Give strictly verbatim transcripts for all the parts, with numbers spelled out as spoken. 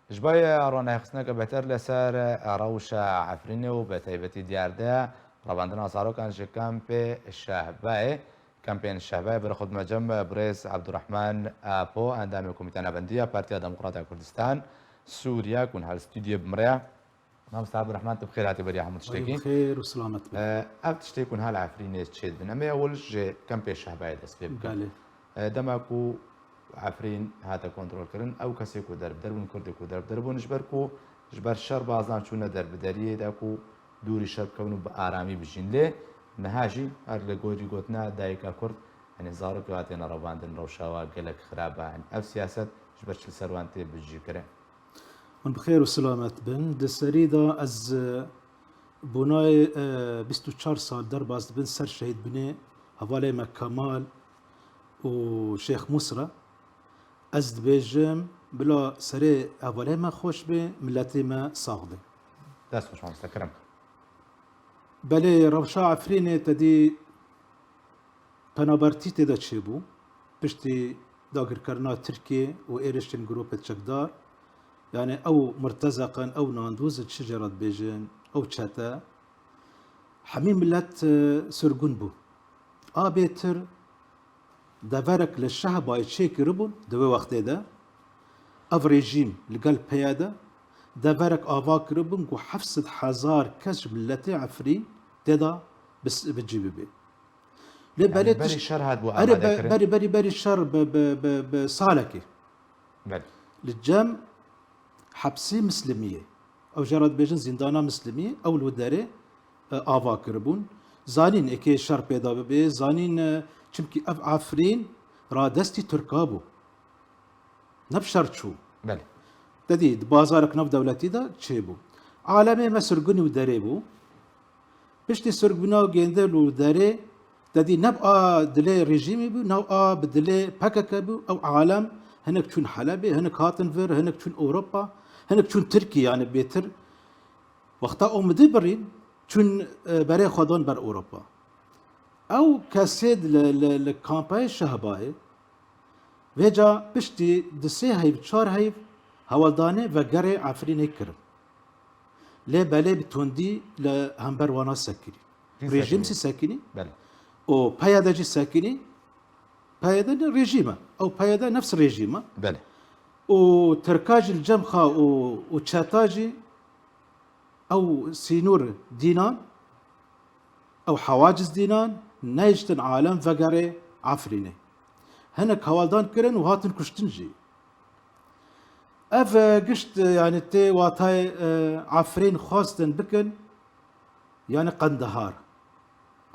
Ji bo ronahexistineke beter li ser rewşa Efrînê û bi taybetî diyardeya revandina zarokan ji kampê Şehbayê, kampên Şehbayê, bi xwe dime cem birêz Abdurrahman Apo, endamê Komîteya Navendî ya Partiya Demokrata Kurdistan Sûriye, ku niha li stûdyoyê bi min re ye. Mamoste Abdurrahman, tu bi xêr hatî beriya hemû tiştekî. Bi xêr û selamet be. Ev tiştê ku niha li Efrînê çêdibin. Em ê ewil ji kampê Şehbayê dest pê bikin. Belê. Dema ku Efrîn hate kontrolkirin, ew kesê ku derbider bûn, Kurdê ku derbider bûn, ji ber ku ji ber şer bazan çûne derbideriyê de ku dûrî şer bikevin û bi aramî bijîn. Lê niha jî her li gorî gotina dayika Kurd, yanî zarokê hatine revandin, rewşa wa gelek xirab e. Yanî ev siyaset ji ber çi li ser wan tê bicîkirin? Hûn bi xêr û silamet bin. Di serî de ez, e, bonayê, e, bîst û çar sal derbas dibin ser şehîd binê hevalê me Kemal û Şêx Mûs re. Ez dibêjim, bila serê hevalê me xweş bê, miletê me sax bê. Dest xweş, mamoste, kerem. Belê, rewşa Efrînê te dî penabertî tê de çêbû. Piştî dagirkerina Tirkiyê û êrişên grûpê çekdar, yanî ew murtezeqin, ew nandûz in, çi jê re dibêjin, ew çete, hemî milet, e, sirgûn bû. A bêtir deverek li Şehbayê çêkiribûn di wê wextê de, ev rejîm li gel P Y D deverek ava kiribûn ku heft sed hezar kes ji miletê Efrîn tê de bis-, bi cî bibe. Lê Yani belê berî tişt-, şer hat bû erê be-, amadekirin? Berî, berî, berî şer bi, bi, bi, bi salekê. Belê. Li cem hepsê Mislimiyê. Ew jê re dibêjin zîndana Mislimiyê, ew li derê, e, ava kiribûn. Zanîn êkê şer pêda bibe, zanîn, e, çimkî ev Efrîn radestî Tirka bû. Ne bi şer çû. Belê. Te dî, di bazarek navdewletî de çêbû. Alemê me sirgûnî û derê bû. Piştî sirgûna gêndel û derê, te dî ne bi a dilê rejîmê bû, ne bi a bi dilê P K K bû. Ew alem hinek çûn Helebê, hinek hatin vir, hinek çûn Ewropa, hinek çûn Tirkiyê, yani bêtir. Wexta Omidê birîn, çûn, e, berê xwe dan ber Ewropa. Ew kesê li, li, li kampayê Şehbayê, vêca piştî di sê heyv, çar heyv hewldanê vegerê Efrînê kirin. Lê belê bi tundî li hember wana sekinî. Kî Rejîm sekinî? Jî sekinî. Belê. Û P Y D jî sekinî. P Y D ne rejîm e. Ew P Y D nefs rejîm e. Belê. Û Tirka jî li cem xwe û, û çeta jî ew sînor dînan, ew hewaciz dînan, nehiştin alem vegerê Efrînê. Hinek hewaldan kirin û hatin kuştin jî. Ev, e, gişt, e, yani tê watayê, e, Efrîn xwestin bikin, yani Qendehar.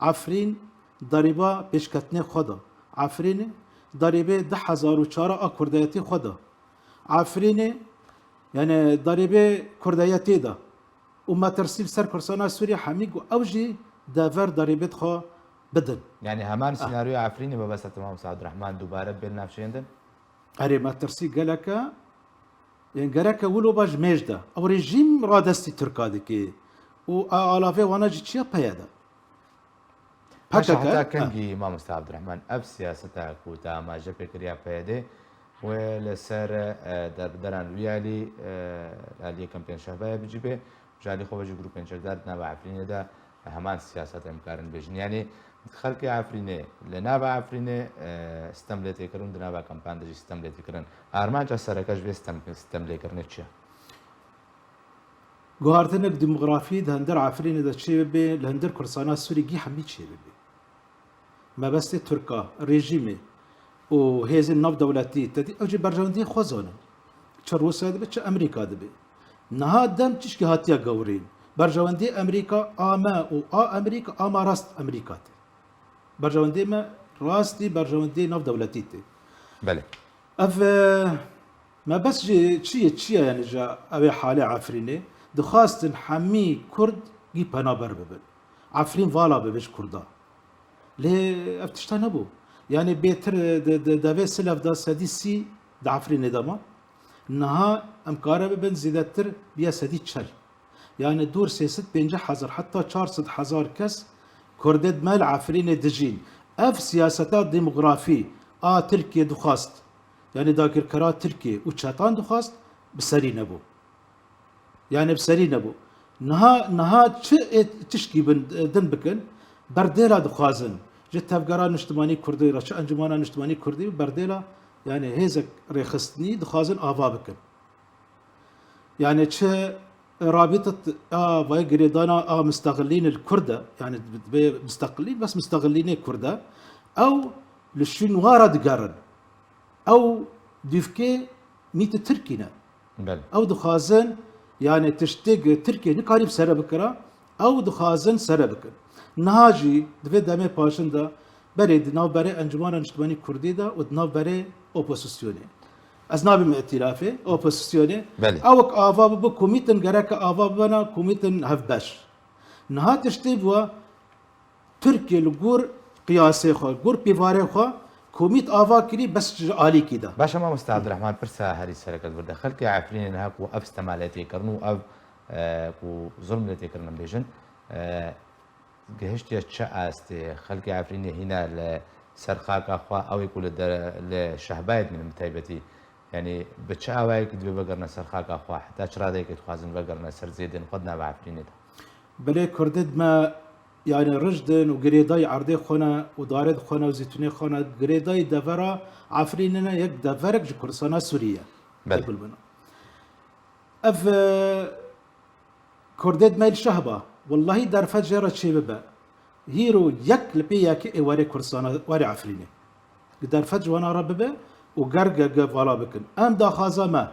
Efrîn derîba pêşketinê xwe da. Efrînê derîbê du hezar û çar a kurdayetê xwe da. Efrînê, yani derîbê kurdayetê da. Û metirsî li ser Kurdistana Sûriyê hemî ku ew jî dever derîbê xwe bidin. Yani heman Ah. senaryoya Efrînê mebeste, Mamoste Abdurrahman, dubare bên navçeyên din? Erê, metirsî gelek e. Ên gereke wilo ba ji mêj de. Ew rejîm radestî Tirka dike. Û a alavê wana jî çi ye? P Y D. Paşa P K K, heta ha. Kengî, Mamoste Abdurrahman, ev siyaseta ku te amaje pê kiriya P Y D wê li ser, e, derbideran wî alî, e, aliyê kempên Şehbayê bicî bê, ji alî xwe ve jî grûpên çekdar di nava Efrînê de heman siyaset em karin bêjin. Yanî xelkê Efrînê, li nava Efrînê, e, stem lê tê kirin, di nava kampan de jî stem lê tê kirin. Armanca sereke ji vê stem, stem lêkirinê çi ye? Guhartinek demografî di hundir Efrînê de çê bibe, li hundir Kurdistana Sûrî gî hemî çê bibe. Mebestê Tirka, rejîmê û hêzên navdewletî, te dî ew jî berjewendiyê xwe zanin. Çi Rûsya dibe, çi Amerîka dibe. Niha dem tişkî hatiye gewrîn. Berjewendiyê Amerîka a me û a Amerîka a ma rast Amerîka tê. Berjewendiyê me rastî berjewendiyê navdewletî tê. Belê. Ev, e, mebest jî çi ye, çi ye, yani ji ew ê halê Efrînê? Dixwastin hemî Kurd gî penaber bibin. Efrîn vala bibe ji Kurda. Lê ev tişta nebû. Yani bêtir, e, di, di devê Silev de sedî sî di Efrînê de ma. Niha em kare bibin zêdetir biya sedî çel. Yani dûr sê sed pêncî hezar heta çar sed hezar kes Kurdê di me li Efrînê dijîn. Ev siyaseta demografî a Tirkiyê dixwast, yani dagirkera Tirkiyê û çetan dixwast, bi serî nebû. Yani bi serî nebû. Niha, niha çi ê-, tişkî bin, din bikin, berdêla dixwazin. Ji Tevgera Niştimanî Kurdî re, çi Encumana Niştimanî Kurdî berdêla, yani hêzek rêxistinî dixwazin ava bikin. Yani çi rabîtet a vay girêdana a mustaqilîn li Kurd e, yani divê mustaqilîn, bes mustaqilînê Kurd e, ew li şûn wa re digerin. Ew dîvkê mîtê Tirkî ne. Belê. Ew dixwazin, yani tiştê gi Tirkiye nikarî bi sere bikira, ew dixwazin sere bikin. Niha jî di vê demê paşin de berê di navberê Encumana Niştimanî Kurdî de û di navberê opozisyonê. Ez nabim îtîlafê, opozisyonê. Belê. Ew wek ava bibe, komîtin gereke ava bibena, komîtin hevbeş. Niha tiştê bû, Tirkiye li gor qiyasê xwe, gor pêvarê xwe, komît ava kirî, bes ji alîkî de. Baş e, mamoste Abdurrahman, pirsa herî sereke li vir de. Xelkê Efrînê niha ku ev stema lê tê kirin û ev, e, ku zulm lê tê kirin, em bêjin, e, gihiştiye çi astê? Xelkê Efrînê hîna li ser xaka xwe, ew ê ku li de, li Şehbayê dimînin bi taybetî, yani bi çi awayekî divê vegerine ser xaka xwe? Heta çi radeyekê dixwazin vegerine ser zêdên xwe di nava Efrînê de? Belê Kurdê me, yani rijd in û girêdayî erdê xwe ne û darê xwe ne û zîtunê xwe ne, girêdayî devera Efrînê ne, yek deverek ji Kurdistana Sûrî ye. Belê. Qebûl bino. Ev, e, Kurdê me li Şehba, wellahî derfet jê re çêbibe. Hîro yek li pê yekê ê werê Kurdistana, werê Efrînê. Gi derfet ji wana re bibe û ger ge, ge vala bikin. Em daxwaza me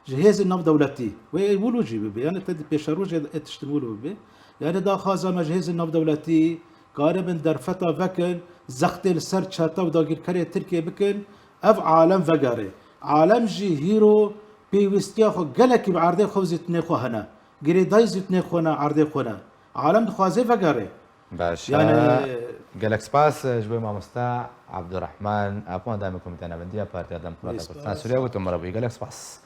ji hêzên navdewletî, wê wilo jî bibe, yani te di pêşerojê ê tiştin wilo bibe. Yani daxwaza me ji hêzên navdewletî karibin derfeta vekin, zextê li ser çete û dagîrkerê Tirkiyê bikin, ev alem vegere. Alem jî hîro pêwîstiya xwe gelekî bi erdê xwe û zîtinê xwe hene. Girêdayî zîtinê xwe ne, erdê xwe ne. Alem dixwaze vegere. Baş e. Yani gelek spas ji bo mamosta Abdurrahman Apo, endamê Komîteya Navendî ya Partiya Demokrata Kurdistan Sûriye, û tu me re bûyî. Gelek spas.